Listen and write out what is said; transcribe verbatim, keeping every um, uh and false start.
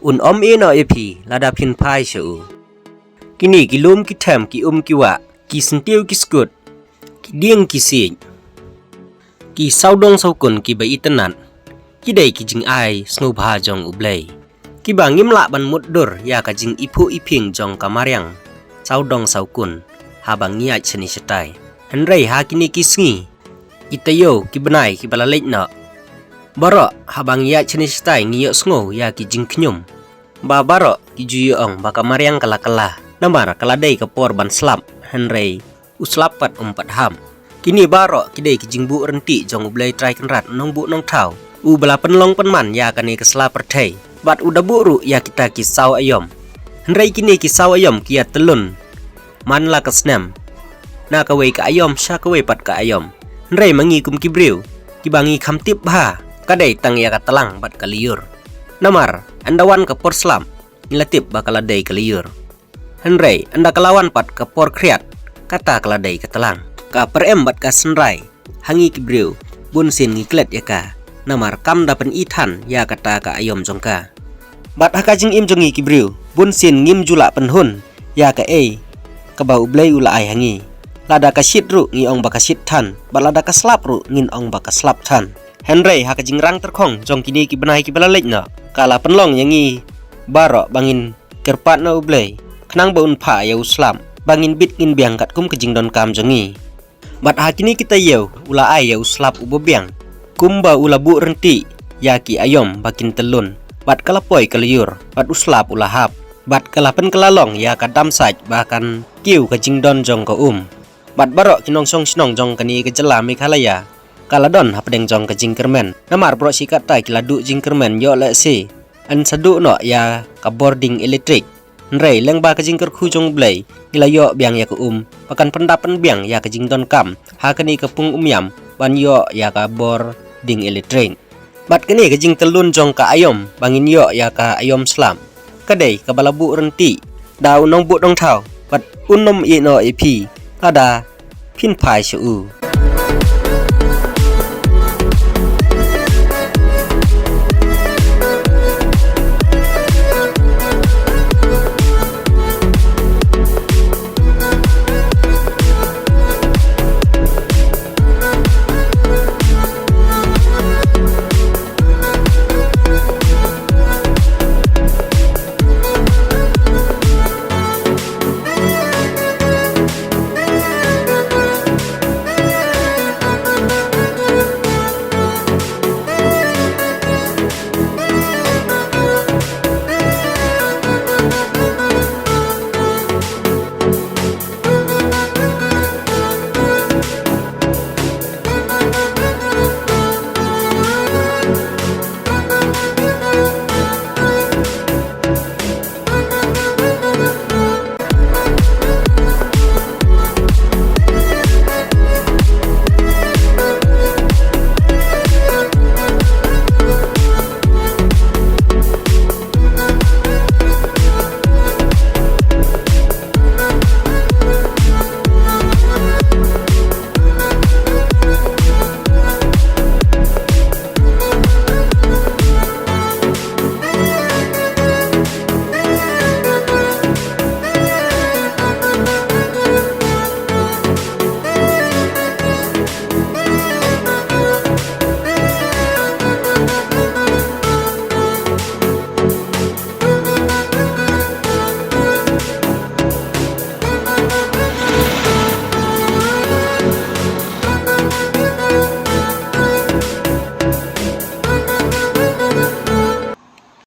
Un ym ïehnoh ïa phi lada phin phai sha u. Kine ki lum ki them, ki um ki wah, ki syntiew ki skut, ki dieng ki siej, ki sawdong sawkun kiba itynnad, ki dei ki jingai sngewbha jong U Blei, kiba ngim lah ban mutdur ïa ka jingiphuh iphieng jong ka mariang sawdong sawkun haba ngi ïaid shane shatai. Hynrei ha kine ki sngi, ki taïew, ki bnai kiba la leit noh, baroh haba ngi ïaid shane shatai ngi ïohsngew ïa ki jingkhñium ba baroh ki ju ïoh-ong ba ka mariang ka la kylla, namar ka la dei ka por ban slap, hynrei u slap pat um pat hap. Kine baroh ki dei ki jingbuh ryntih jong U Blei Trai Kynrad Nongbuh Nongthaw, uba la pynlong pynman ïa kane ka sla pyrthei, bad u da buh ruh ïa kita ki saw aïom. Hynrei kine ki saw aïom ki ïa tyllun man la ka snem, na kawei ka aïom sha kawei pat ka aïom. Hynrei ma ngi kum ki briew kiba ngi kham tip bha, ka dei tang ïa ka tlang bad ka lyiur. Namar ynda wan ka por slap, ngi la tip ba ka la dei ka lyiur. Hynrei ynda ka la wan pat ka por khriat, kata ka la dei ka tlang. Ka pyrem bad ka synrai ha ngi ki briew, bun sien ngi klet ïa ka, namar kam da pyni than ïa kata ka aïom jong ka. Bad ha ka jingim jong ngi ki briew, bun sien ngim ju lah pynhun ïa kaei kaba U Blei u la ai ha ngi. Lada ka shit ruh ngi ong ba ka shit than, bad lada ka slap ruh ngin ong ba ka slap than. Hynrei ha ka jingrang tyrkhong jong kine ki bnai kiba la leit noh, ka la pynlong ïa ngi baroh ba ngin kyrpad na U Blei, khnang ba un phah ïa u slap, ba ngin bit ngin biang katkum ka jingdonkam jong ngi. Bad ha kine ki taïew u la ai ïa u slap uba biang, kumba u la buh ryntih ïa ki aïom ba kin tyllun, bad ka la poi ka lyiur, bad u slap u la hap, bad ka la pynkylla long ïa ka dam sait ba kan kiew ka jingdon jong ka um. Bad baroh ki nongshong shnong jong kane ka jylla Meghalaya ka la don hapdeng jong ka jingkyrmen. Namar baroh shi katta ki la duh jingkyrmen ïoh lehse yn sa duh noh ïa ka bor ding elektrik. Hynrei lyngba ka jingkyrkhu jong U Blei, ngi la ïoh biang ïa ka um ba kan pyndap pynbiang ïa ka jingdonkam ha kane ka pung um ïam ban ïoh ïa ka bor ding elektrik. Bad kane ka jingtyllun jong ka aïom ba ngin ïoh ïa ka aïom slap, ka dei kaba la buh ryntih da u Nongbuh Nongthaw, bad un ym ïehnoh ïa phi lada phin phai sha u.